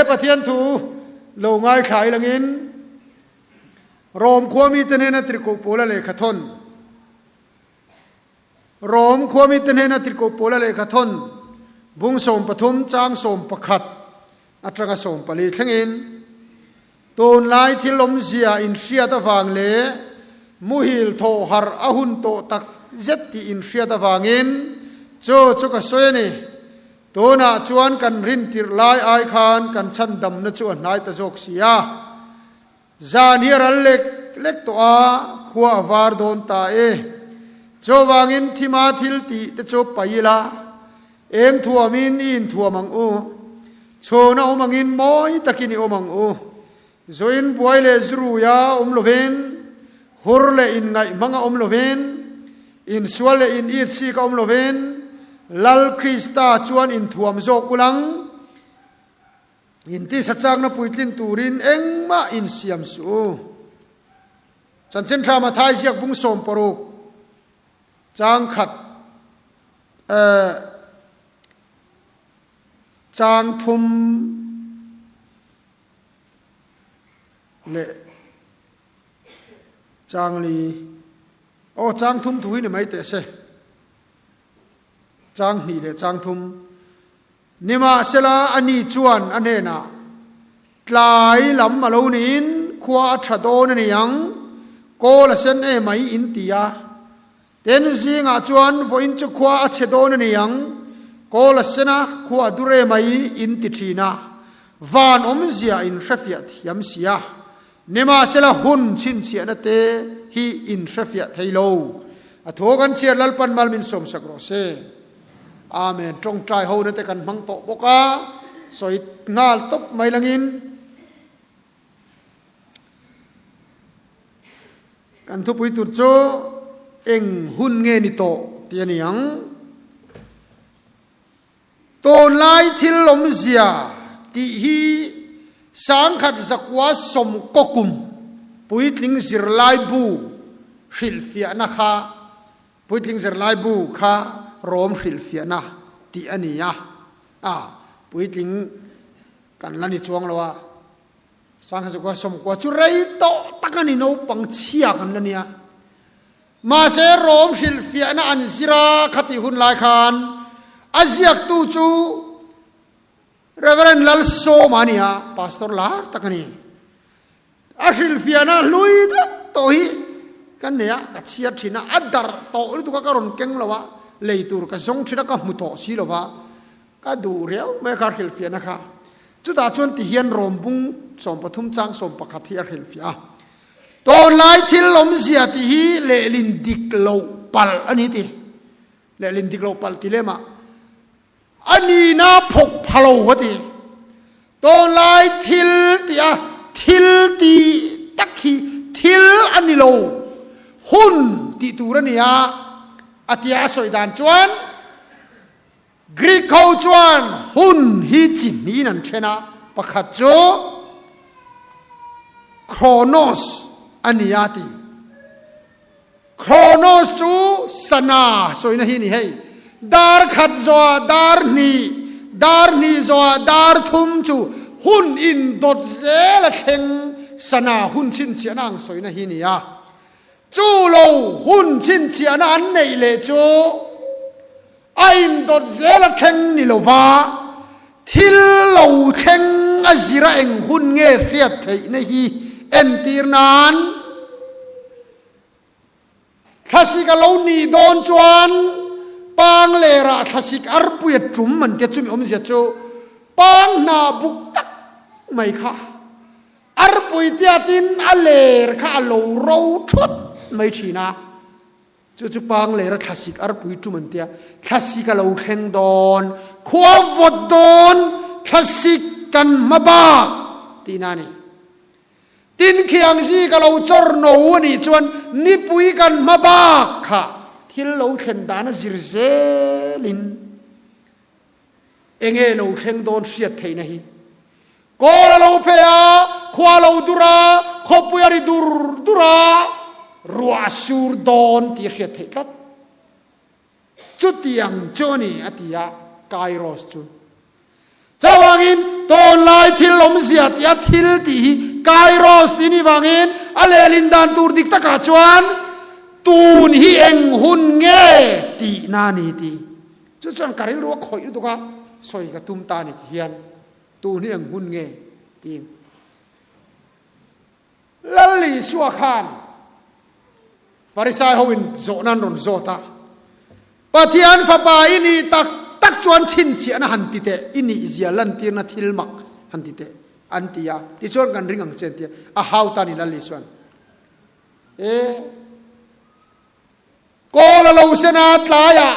Le Pathian thu lo ngaithla i langin Rom khuami te hnena tirhkoh Paula lehkha thawn Rom khuami te hnena tirhkoh Paula lehkha thawn bung 13 chang 11 atanga 14 thlengin tunlai thil awmzia inhriat avang leh muhil thawh harh a hun tawh tak zet tih inhriat avangin chu chu ka sawi a ni. Tunah chuan kan rin tirh lai ai khan kan chhandamna chu a hnai ta zawk si a. Zan hi a ral lek lek tawh a, khua a var dawn ta e. Chuvangin thima thil tih te chu paih ila, eng thuamin i inthuam ang u. Chhuna awm angin mawi takin i awm ang u. Zuin buai leh zuruia awm lovin, hur leh inngaih hmanga awm lovin, insual leh in it sik a awm lovin, Lal Krista chuan inthuam zawk ulang. Intisa chakna puitlin turin engmah insiam suh u. Chanchin Thla Mathai ziak bung 16 chang khat eh chang thum leh chang li aw chang thum thu hi ni mai teh se chang hnih leh chang thum Nimahsela, ani chuan a hnenah, Tlai lam a lo niin khua a tha dawn a ni ang, kawl a sen em mai in ti a. Tin, zingah chuan vawiin chu khua a chhe dawn a ni ang, kawl a sen a, khua a dur em mai in ti thin a. Van awmzia in hrefiah thiam si a. Nimahsela, hun chhinchhiahna te hi in hrefiah thei lo. A thu kan chhiar Lalpan mal min sawmsak rawh se. Amen. Tawngtai ho na te kan hmang tawh bawk a, sawi nghal tawp mai langin kan thupui tur chu eng hun nge ni tawh tih a ni ang. Tunlai thil awmzia tih hi 1990 kum puitling zirlai bu hrilhfiahna kha Puitling zirlai bu kha Rom hrilhfiahna tih a ni a, a puitling kan la ni chuang lo a, 1990 chu rei tawh tak a ni, naupang chhia kan la ni a. Mahse Rom hrilhfiahna an zir a khatih hun lai khan a ziaktu chu Reverend Lalsawma a ni a, Pastor lar tak a ni. A hrilhfiahna hlui deuh tawh hi ka nei a, ka chhiar thin a, a darh tawh lutuk a, ka rawn keng lo a, lei tur ka zawng thin a, ka hmu tawh si lo va, ka duh riau mai a kha hrilhfiahna kha. Chutah chuan tihian rawmbung 13 chang 11 hi a hrilhfiah a, Tunlai thil awmzia tih hi lehlin dik loh palh a ni ti. Lehlin dik loh palh ti lem ah. A nihna phawk pha lo a ti. Tunlai thil tih a thil tih tak hi thil a ni lo, hun tih tur a ni a, a tia a sawi dan chuan Greek ho chuan hun hi chi hnihin an then a, pakhat chu Chronos a ni a ti. Chronos chu sana sawina hi a ni hei. Dar khat zawhah dar hnih, dar hnih zawhah dar thum chu hun indawt zel a thleng sana hun chhinchhiahna ang sawina hi a ni a. Chu lo hun chhinchhiahna an neih leh chu a indawt zel a thleng ni lova, thil lo thleng a zira eng hun nge hriat theihna hi entir nan Thlasik a lo nih dawn chuan pang lerah thlasik arpui a tum an tia chumi awmzia chu pang hna buk tak mai kha arpui tiatin a ler kha a lo ro thut mai thin a, chu chu pang lera thlasik arpui tum an tia thlasik a lo thleng dawn khua vawt dawn thlasik kan hma bak tihna a ni. Tin khiang zi ka lo chawr no a nih chuan nipui kan hma bak kha thil lo thlen dan a zir zelin enge lo thleng dawn hriat theihna hi kawl a lo phei a, khua lo dur a, khawpui a ri dur dur a, ruah a sur dawn tih a hriat theih tlat. Chutiang chu a ni a ti a, Kairos chu. Chuvangin, tunlai thil awmzia tia thil tih hi kairos tih ni vangin a lehlin dan tur dik takah chuan tun hi eng hun nge tihna a ni tih. Chu chuan ka rilru a khawih lutuk a, sawi ka tum ta a ni ti hian tun hi eng hun nge tiin. Lal Isua khan Farisai hoin zawhna an rawn zawt a, Pathian Fapa i nih tak tak chuan chhinchhiahna han ti teh, i nihzia lantirna thil mak han ti teh, an ti a. Tichuan kan ring ang che an ti a, a hau ta a ni Lal Isua'n. E, kawl a lo sen a, tlaiah,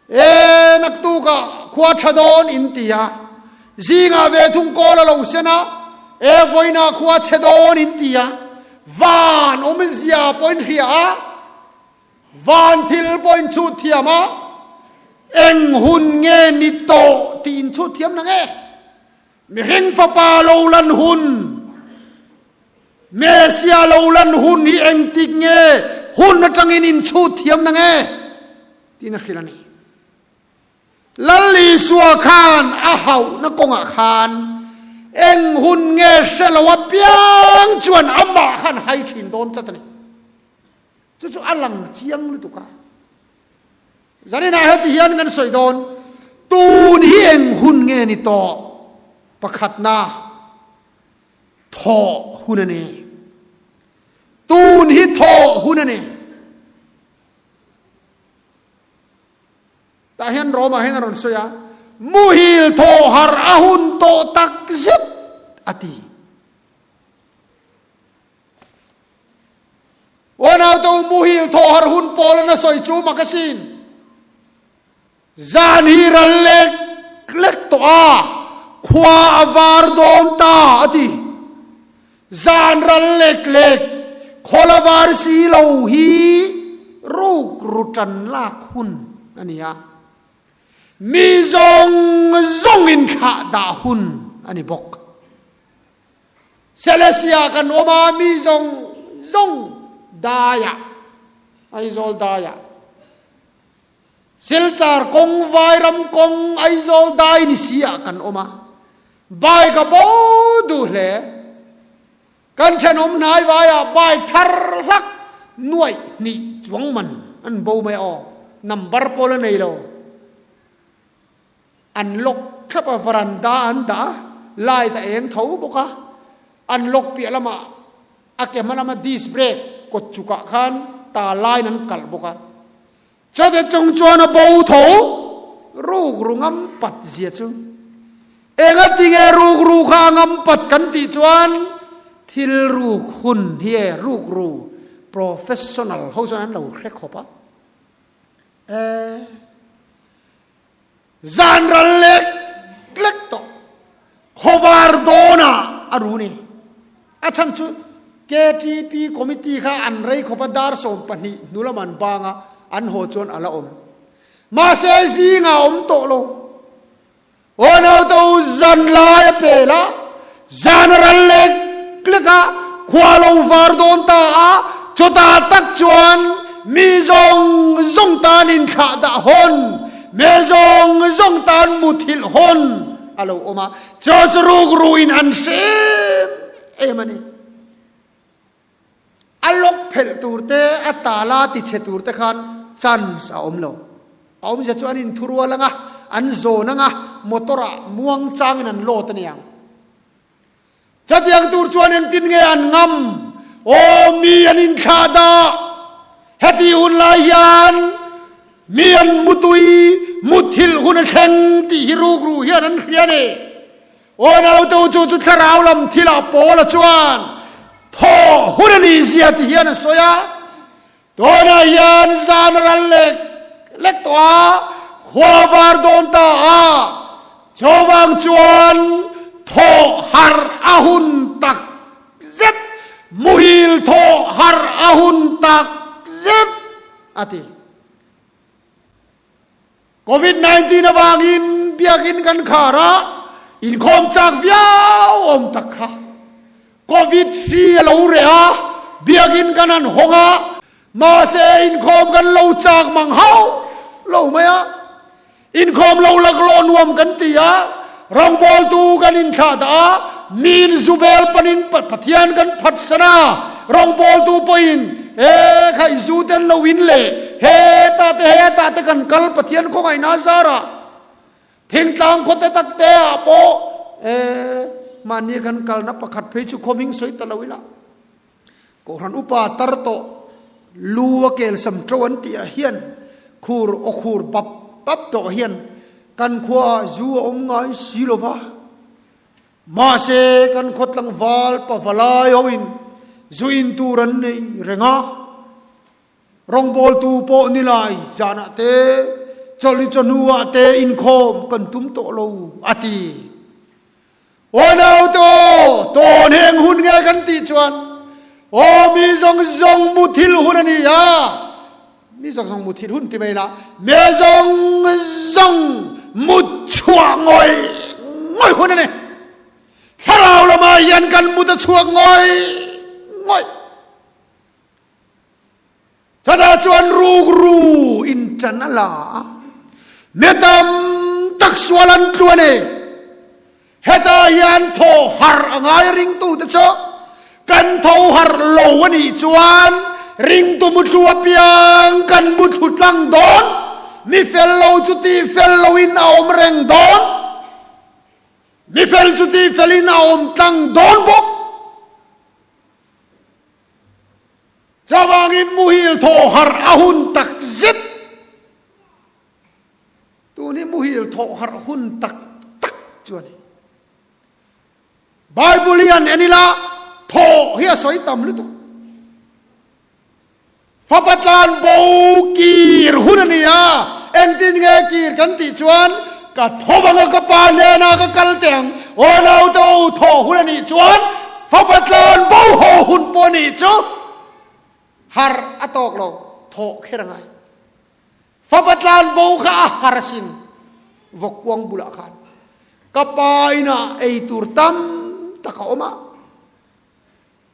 e, naktukah khua tha dawn in ti a, zingah ve thung kawl a lo sen a, e, vawiinah khua chhe dawn in ti a, van awmzia pawh in hria a, van thil pawh in chhut thiam a, eng hun nge ni tawh tih in chhut thiam nang e? Mihring fapa lo lan hun, Mesia lo lan hun hi engtik nge hun atangin in chhut thiam na nge? Tiin a hrilh a ni. Lal Isua khan a hauhna kawngah khan eng hun nge hre lo apiang chuan amah khan hai thin dawn tlat a ni. Chu chu a lang chiang lutuk a. Zaninah heti hian kan sawi dawn, tun hi eng hun nge ni tawh? Pakhatna, thawh hun a ni. Tun hi thawh hun a ni. Tah hian Roma hian a rawn sawi a, muhil thawh har a hun tawh tak zet a ti. Unaute u muhil thawh har hun pawl an a sawi chu mak asin. Zan hi ral lek lek tawh a, khua a var dawn ta a ti. Zan ral lek lek, khaw la var si lo hi ruk ru tan lak hun a ni a. Mi zawng zawng inthlah dah hun a ni bawk. Selesia kan awm a, mi zawng zawng daiah, Aizawl daiah, Silchar kawng, Vairam kawng, Aizawl dai ni si ah kan awm a, bike a bo duh hle. Kan thenawm hnai vaiah bike thar hlak nuaih hnih chuang man an bo mai aw, number pawh la nei lo. An lock thlap a, varanda an dah a, light a eng tho bawk a, an lock piah lamah a ke hma lama disc brake kawt chukah khan ta line an kalh bawk a. Chute chung chuan a bo tho ruk ru ngam pat zia chu. Enga tinge ruk ru kha a ngam pat kan tih chuan thil ruk hun hi e ruk ru professional ho chuan an lo hre khawp a. E. Zan ral lek lek tawh khawvar dawnah a ru ni. A chhan chu KTP committee kha an rei khawp a, dar 12 hnu lam an bang a, an haw chuan a la awm. Mahse zingah a awm tawh lo. Aw naute u zan lai a pel a, zan a ral lek lek a, khua lo var dawn ta a, chutah tak chuan mi zawng zawng tan inthlah dah hawn, me zawng zawng tan muthilh hawn a lo awm a, chu chu rukruin an hre em em a ni. A lawk phelh tur te, a tala tichhe tur te khan chance a awm lo. A awmzia chu an inthurual ang a, an zawn ang a, motor ah muang changin an load a niang. Chutiang tur chuan engtin nge an ngam? Aw, mi an inthlah dah! Heti hun lai hian mi an mutui muthilh hun a thleng tih hi rukru hian an hria a ni. Aw naute u chu chu thlarau lam thilah Paula chuan thaw hun a nih zia ti hian a sawi a. Tunah hian zan a ral lek lek tawh a, khua var dawn ta a, chuvang chuan thaw harh a hun tak zet, muhil thaw harh a hun tak zet a ti. Covid 19 avangin biakin kan khar a, inkhawm chak viau awm tak kha. Covid hri a lo reh a, biakin kan han hawng a, mahse inkhawm kan lo chak mang hauh lo mai a, inkhawm lo laklawh nuam kan ti a. Rawngbawltu kan inthlah dah a, miin zubel panin Pathian kan phatsan a, rawngbawltu pawhin he kha i zu ten lo in le hetah te hetah te kan kal Pathian khawngaihna a zar a, thingtlang khawte tak te ah pawh e mahni kan kalna pakhat phei chu khawming sawi ta lo ila. Kohhran upa tar tawh lu a kel sam to an tih ah hian khur aw khur bap bap tawh hian kan khua ah zu a awm ngai si lo va. Mahse kan khaw tlangval pavalai ho in zu in tur an nei reng a. Rawngbawltu pawh ni lai zanah te chawlh i chawhnu ah te inkhawm kan tum tawh lo a ti. Aw naute aw, tawn heng hun nge kan tih chuan aw mi zawng zawng muthilh hun a ni a, mi zawng zawng muthilh hun ti mai la, mi zawng zawng mut chhuah ngawih ngawih hun a ni. Thlarau lamah hian kan mut a chhuak ngawih ngawih. Chutah chuan rukru in ṭan a la a, mi tam tak sual an tlu a ni. Hetah hian thaw harh a ngai ringtute chu kan tho harh lo a nih chuan ringtu muthlu apiang kan muthlu tlang dawn, mi fel lo chu ti fel loin a awm reng dawn. Mi fel chu ti felin a awm tlang dawn bawk. Chuvangin muhil thawh harh a hun tak zet. Tun hi muhil thawh harh hun tak tak chu a ni. Bible hian en ila thawh hi a sawi tam lutuk. Fapa tlan bo kir hun a ni a, engtin nge kir kan tih chuan ka thaw anga ka pa hnenah ka kal teh ang, aw naute aw thawh hun a nih chuan Fapa tlawn bo haw hun pawh nih chu har a tawk lo, thawh kher a ngai. Fapa tlan bo kha a har asin, vawkkuang bulah khan ka pa inah ei tur tam tak a awm a,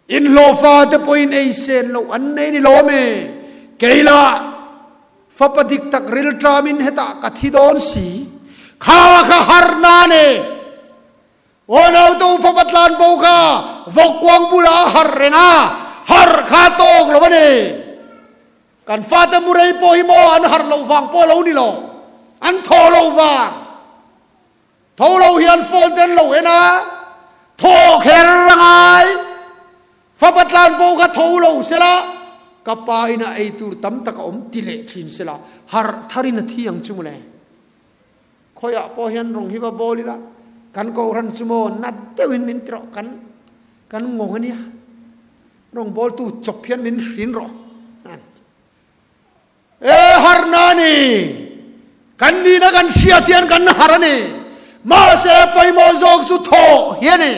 inhlawhfa te pawhin ei sen loh an nei ni lawm e, kei lah fapa dik tak rilṭamin hetah ka thi dawn si, kha kha har nan e. Aw naute u fapa tlan bo kha vawkkuang bulah a harh reng a, harh kha tawk lo a ni. Kan fate murei pawh hi maw an harh loh vang pawh lo ni lo, an thaw lo vang. Tho lo hian phone te an lo en a, thaw kher a ngai. Fapa tlan bo kha tho lo sela, ka pa inah ei tur tam tak a awm ti leh thin sela, harh tharin a thi ang chu mawle. Khawiah pawh hian rawng hi va bawl ila, kan kohhran chu maw nat deuhin min ti rawh, kan kan ngawng a nia, rawng bawltu chawp hian min hrin rawh. E harna a ni, kan nihna kan hriat hian kan har a ni, mahse pawimawh zawk chu thawh hi a ni.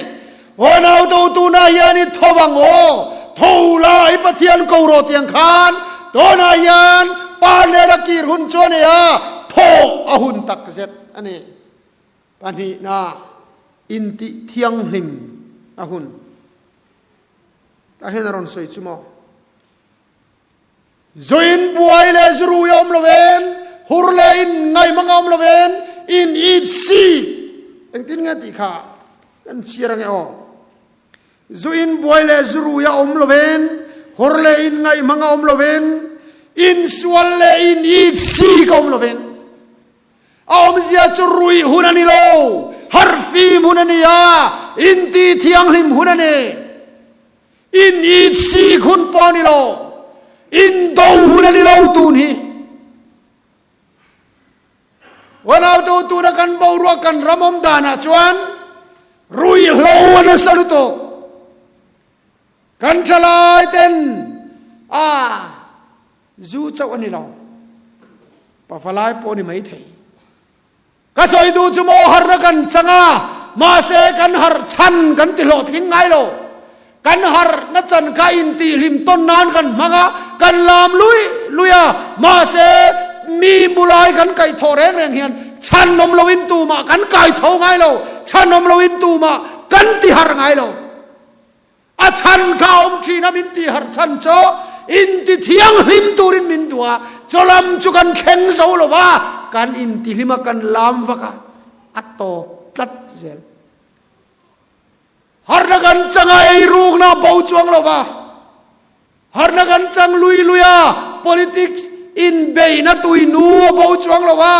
Aw nauto tunah hian i tho ang aw, tho la i Pathian ko rawh tiang khan tunah hian pa nen a kir hun chu a ni a, thawh a hun tak zet a ni. Pahnihna, intih thianghlim a hun. Tah hian a rawn sawi chu maw? Zuin buai leh zurui a awm lo en, hur leh in ngaihmang a awm lo en, in it si. Engtin nge tih kha kan chhiar ange aw. Zuin buai leh zurui a awm lo en, hur leh in ngaihmang a awm lo en, in sual leh in it si ka awm lo en. A awmzia chu ruih hun a ni lo, harhfim hun a ni a, inti thianghlim hun a ni. In itsik hun pawh a ni lo, in do hun a ni lo tun hi. Uanautu tuna kan boruak kan ram awm danah chuan ruihhlo a nasa lutuk. Kan thalai ten a zu chauh a ni lo, pafalai pawh a ni maithei. Ka sawi duh chu maw harna kan chang a, mahse kan harh chhan kan ti hlawhtling ngai lo. Kan harhna chan kha intihhlim tawn nan kan hmang a, kan lam lui lui a, mahse mi mulai kan kaihthawh reng reng hian chhan awm loin tumah kan kaitho ngai lo, chhan awm loin tumah kan ti harh ngai lo. A chhan kha a awm thin a, min tih harh chhan chu inti thianghlim turin min duh a, chawlam chu kan thleng zo lo va, kan intihlim a, kan lam vak a, a tawp. tlat zel. Harna kan chang a eirukna a bo chuang lo va, harna kan chang lui lui a politics inbeihna tuinu a bo chuang lo va,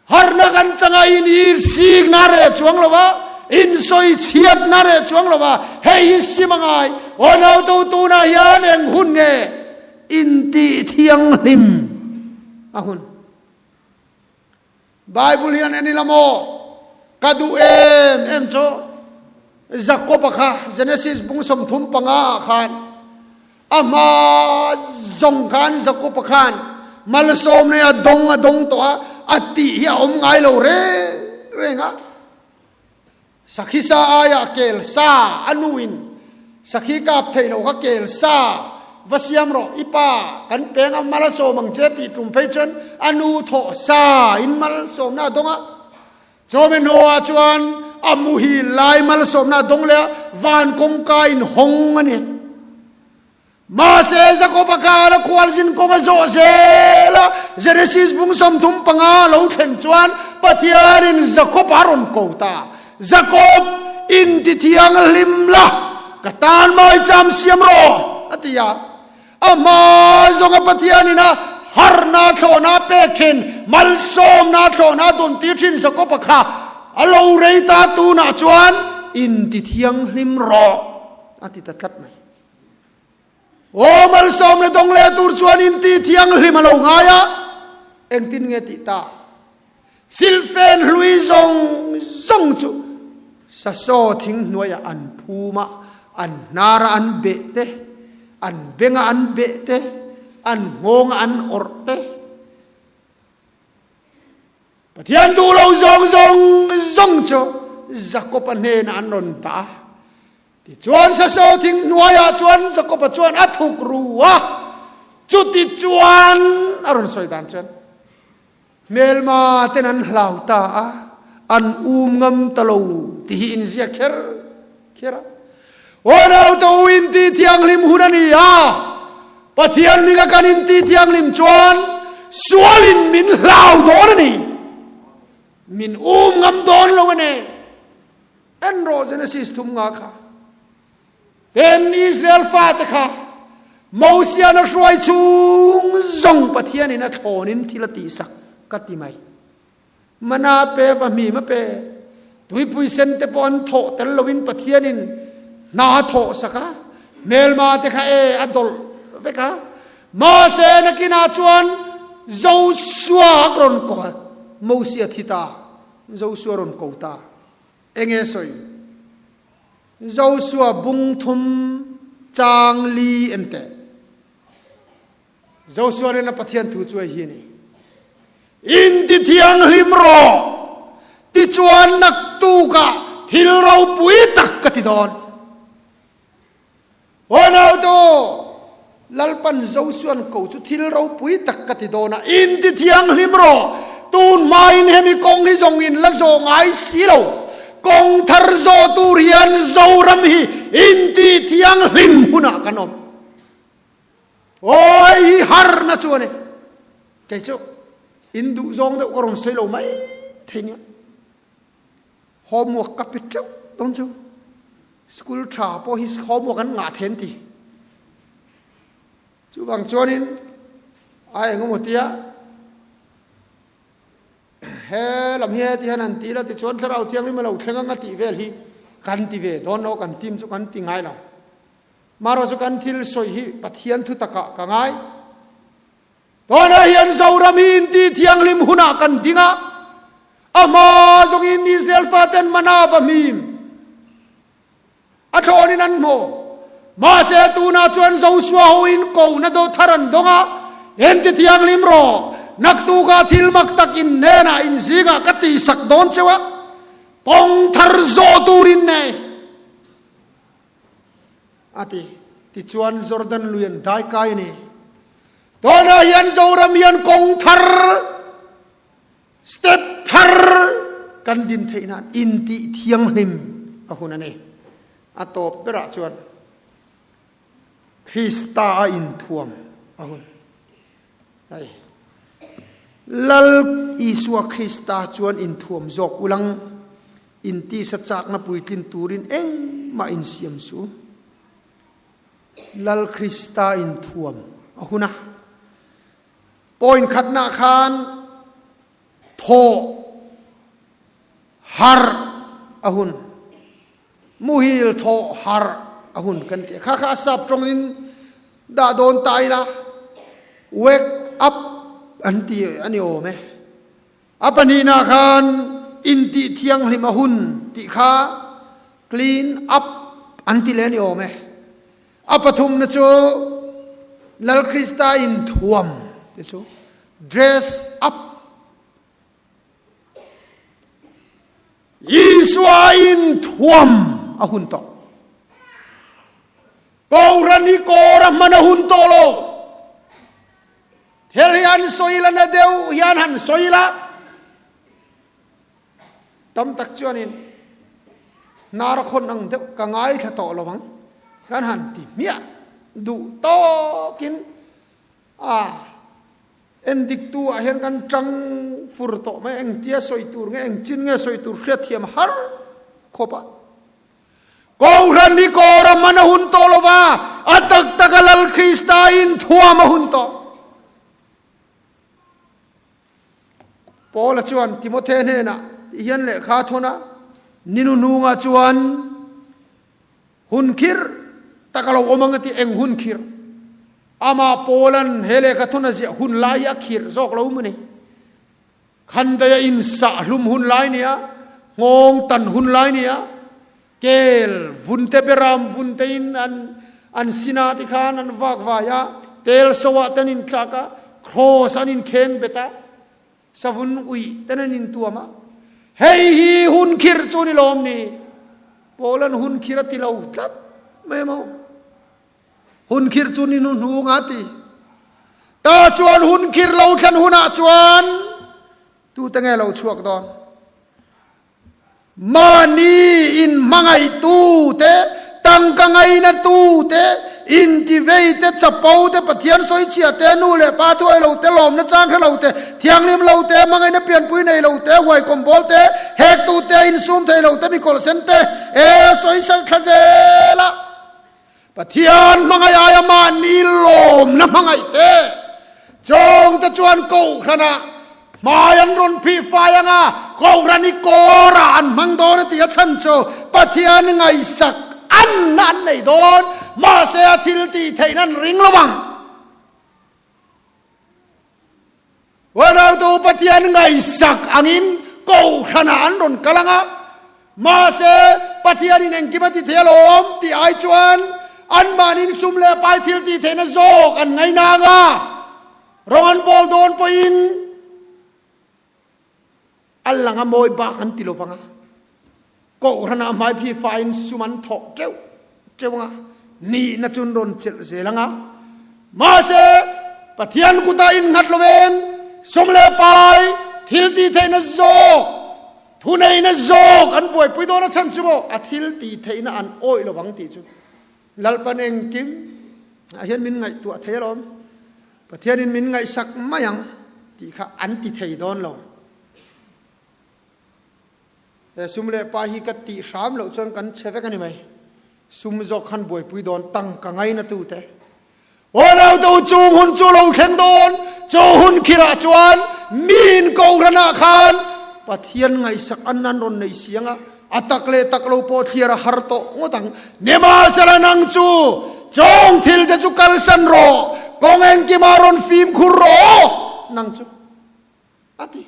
Harna kan changa in irsikna reh chuang lo va, in sawi chhiatna reh chuang lo va, hei hi sim a ngai. Aw nauto tunah hian eng hun nge in tih thianghlim a hun? Bible hian en ila maw? Ka duh em em chu Jakob-a kha Genesis bung 35 ah khan A hma zawng khan Jakob-a khan malsawm nei a dawng a dawng tawh a, a tih hi a awm ngai lo reng reng a. Sakhi sa aiah kel sa a nuin sakhi kap theih loh kha kel sa va siam rawh i pa kan peng a mal a sawm ang che tih tum phei chuan a nu thawh sa in malsawmna a dawng a. Chawmi hnuah chuan a muhil lai malsawmna a dawng leh a, van kawngka in hawng a ni. Mahse, Jakoba khan a khualzin kawng a zawh zel a, Genesis bung 35 a lo thlen chuan Pathianin Jakob a rawn ko ta. Jakob, intithianghlim la, ka tan maicham siam rawh, a ti a. A hma zawnga Pathianin a harna thlawhna pek thin, malsawmna thlawhna dawn tir thin Jakoba kha a lo rei ta tunah chuan inti thianghlim rawh a ti ta tlat mai. Aw malsawmna dawng leh tur chuan inti thianghlim a lo ngai a, engtin nge tih ta? Silfen hlui zawng zawng chu sasaw thing hnuaiah an phum a, an hnara an beh te, an benga an beh te, an nghawnga an awrh te. Pathian duh lo zawng zawng zawng chu Jakob-a hnenah an rawn dah a. Tichuan sasaw thing hnuaiah chuan Jakob-a chuan a thuk ru a, chutichuan a rawn sawi dan chuan, Hmelma ten an hlau ta a, an um ngam ta lo ti hi in ziak kher kher a. Aw naute u inti thianghlim hun a ni a, Pathian hminga kan inti thianghlim chuan sualin min hlau dawn a ni, min um ngam dawn lo a ni. En rawh Genesis thum nga kha. Ten Israel fate kha Mosian a hruai chhung zawng Pathianin a thlawnin thil a tihsak ka ti mai. Mana pe va hmim a pe. Tuipui sen te pawh an thawh tel loin Pathianin hna a thawh sak a. Hmelma te kha e a dawlh vek a. Mahse nakinah chuan Josua a rawn ko a, Mosia thi ta, Josua rawn ko ta. Enge sawi? Josua bung thum chang li en teh. Josua nena Pathian thu chu hei hi a ni. In ti thianghlim rawh, tichuan naktukah thil ropui tak ka ti dawn. Aw nautu, Lalpan Josua'n ko chu thil ropui tak ka ti dawn a, in ti thianghlim rawh, tun hmain hemi kawng hi zawng in la zawh ngai si lo, kawng thar zawh tur hian Zoram hi in ti thianghlim hunah kan awm. Aw hei hi harna chu a ni. Kei chu in duh zawng deuh ka rawn sawi lo mai thei nia. Homework ka pe teuh dawn chu. School tha pawh hi homework an ngah then ti. Chuvang chuanin a engemaw tia he lam hi heti hian an ti la tichuan thlarau thianghlim a lo thleng anga tih vel hi kan ti ve dawn lo kan team chu kan ti ngai lo. Marawh chu kan thil sawi hi Pathian thu takah ka ngai. Tunah hian Zoram hi inti thianghlim hunah kan ding a, a hma zawngin Israel faten mana va hmim a thlawnin an hmu. Mahse tunah chuan Joshua hoin kohna dawt thar an dawng a, Inti thianghlim rawh, naktukah thil mak tak in hnenah in zingah ka tihsak dawn cheu a, kawng thar zawh turin nei. A ti. Tichuan Jordan lui an dai kai a ni. Tunah hian Zoram hian kawng thar, step thar kan din theih nan intih thianghlim a hun a ni. A tawp berah chuan Krista a inthuam a hun. Hei. Lal Isua Krista chuan inthuam zawk ulang, intisa chakna puitlin turin engmah insiam su. Lal Krista inthuam a hun a. Point khatnah khan thawh harh a hun. Muhil thawh harh a hun kan ti a. Kha kha a sap tawngin dah dawn ta ila wake up an ti a ni awm e. A pahnihna khan intih thianghlim a hun tih kha clean up an ti leh a ni awm e. A pathumna chu Lal Krista inthuam te chu dress up. Isua inthuam a hun tawh. Kohhran hi kawr a hman a hun tawh lo. Thil hi an sawi la na deuh hian han sawi la. Tam tak chuanin hnar khawn ang deuh ka ngaithla tawh lo ang kan han ti hmiah duh tawkin a Endiktu ah hian kan tang fur tawh mai, engtia sawi tur nge, engchin nge sawi tur hriatthiam har khawp a. Kohhran hi kawr a man a hun tawh lo va, a tak tak a Lal Krista inthuam a hun tawh. Paula chuan Timothe hnenah ti hian lehkha a thawn a, Ni nuhnungah chuan Hun khir tak a lo awm ang a ti, eng hun khir? Amah Paula'n he lehkha thawn a ziah hun lai hi a khirh zawk lo maw ni? Khandaia insah hlum hun lai nia, nghawng tan hun lai nia, kel vun te beram vun tein an an sina ti khan an vak vai a, tel so ah te an intlak a, cross an inkheng bet a, Savun uih ten an intuam a, hei hi hun khirh chu ni lawm ni? Paula'n hun khirh a ti lo tlat mai maw? Hun khirh chu ni hnuhnung a ti. Ta chuan hun khirh lo thlen hunah chuan tute nge lo chhuak dawn? Mahni inhmangaihtu te, tangka ngainatu te, intivei te, chapo te, Pathian sawichhia te, nu leh pa thuai lo te, lawmna chang hre lo te, thianghlim lo te, hmangaihna pianpui nei lo te, huaikawm bawl te, hektu te, insum thei lo te, mikawlh sen te, e sawisa thla zel a. Pathian hmangaih aia mahni lawmna hmangaih te chawng te chuan Kohhranah hmai an rawn phih fai ang a, Kohhran hi kawrah an hmang dawn a ti a chhan chu Pathian ngaihsak anna an nei dawn, mahse a thil tih theihna an ring lo ang. Huanautu Pathian ngaihsak angin Kohhranah an rawn kal ang a, mahse Pathianin engkim a ti thei alawm tih ai chuan anmahniin sum leh pai thil tih theihna zawk an ngaina ang a, rawng an bawl dawn pawhin a lang a mawi bak an ti lo vang a, Kohhranah hmaiphi faiin sum an thawh teuh teuh ang a, nihna chu an rawn chelh zel ang a. Mahse, Pathian kutah innghat lovin sum leh pai thil tih theihna zawk, thuneihna zawk an buaipui dawn a chhan chu maw a thil tih theihna an awih lovang tih chu Lalpan engkim ah hian min ngaihtuah thei alawm. Pathianin min ngaihsak mai ang tih kha an ti thei dawn lo. He sum leh pa hi ka tih hram loh chuan kan chhe vek a ni mai. Sum zawk khan buaipui dawn tang ka ngaina tu te. Aw naute u chung hun chu lo thleng dawn, chu hun khirah chuan miin Kohhranah khan Pathian ngaihsak an an rawn nei si ang a, a tak leh tak lo pawh thliar a har tawh ngawt ang. Nimahsela nang chu chawng thil te chu kalsan rawh, kawng engkimah rawn fimkhur rawh nang chu a ti.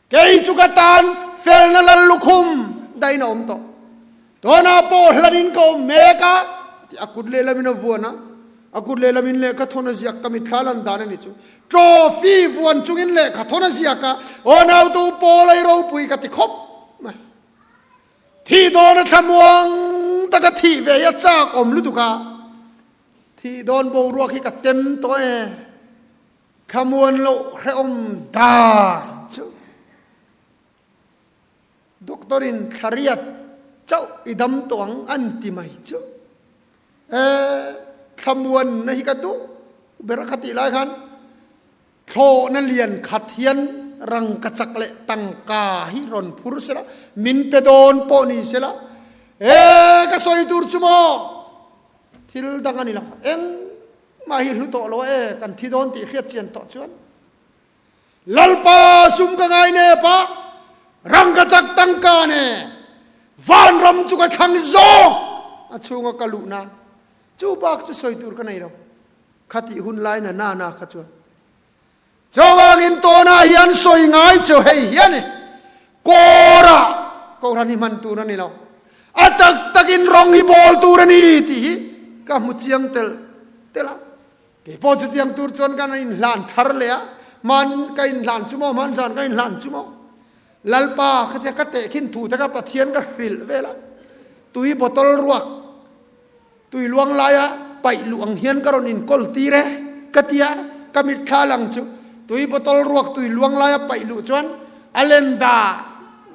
Kei chu ka tan felna lal lukhum dahin a awm tawh. Tunah pawh hlanin ka awm mek a, tih a kut lehlamin a vuan a, a kut lehlamin lehkha thawn a ziak ka mitthla lan dan a ni chu. Trophy vuan chungin lehkha thawn a ziak a, aw nautu pawl ei ropui ka ti khawp mai. Thih dawn a thlamuang taka thih ve hi a chak awm lutuk a, thih dawn boruak hi ka tem tawh e. Thlamuan loh hrehawm dan chu doctor in thlariat chauh i dam tawh ang an ti mai chu e thlamuan na hi ka duh ber a kha tih lai khan. Thlawhna lian khat hian rangkachak leh tangka hi rawn phur sela, min pe dawn pawh ni sela, E, ka sawi tur chu maw? Thil dang a ni lo. Engmah hi hlu tawh lo a e, kan thi dawn tih hriat chian tawh chuan. Lalpa sum ka ngai nep a, rangkachak tangka ne vanram chu ka thlang zawk a chhunga ka luh nan. Chu bak chu sawi tur ka nei lo. Khatih hun lai na na na kha chuan. Chuvangin tawnah hian sawi ngai chu hei hi a ni. Kawra Kohhran hi hman tur a ni lo. A tak takin rawng hi bawl tur a ni tih hi ka hmu chiang tel tel a. Kei pawh chutiang tur chuan kan inhlan thar leh a, hman ka inhlan chu maw, hman zan ka inhlan chu maw. Lalpa khatia ka tehkhin thu te kha Pathian ka hrilh vel a, tui bottle ruak, tui luang laia paih luh ang hian ka rawn inkawl tir e ka ti a, ka mitthla lang chu tui bottle ruak tui luang laia paih luh chuan a len da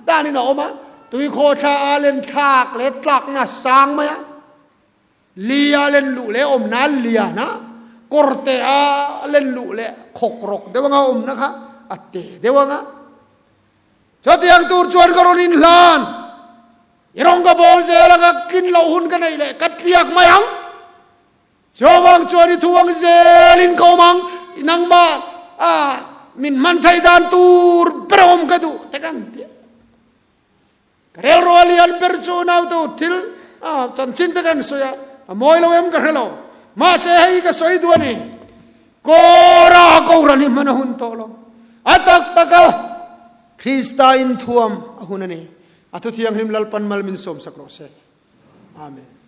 danin a awm a, tui khawthla a len thlak leh tlakna a sang mai a. Lia len luh leh awmna lian a, kawrte a len luh leh khawk rawk deuh anga awmna kha a te deuh anga. Chutiang tur chuan ka rawn inhlan. I rawng ka bawl zel anga tlin loh hun ka neih leh ka tliak mai ang. Chuvang chuan i thu ang zelin ka awm ang, nangmah a min hman theih dan tur ber awm ka duh te kan ti a. Ka relro a lian ber chu nautu thil a chanchin te kan sawi a, a mawi lo em ka hre lo. Mahse hei ka sawi duh a ni. Kawra Kohhran hi hman a hun tawh lo. A tak taka Krista inthuam a hun a ni. A thuthianghlim Lalpan mal min sawmsak rawh se. Amen.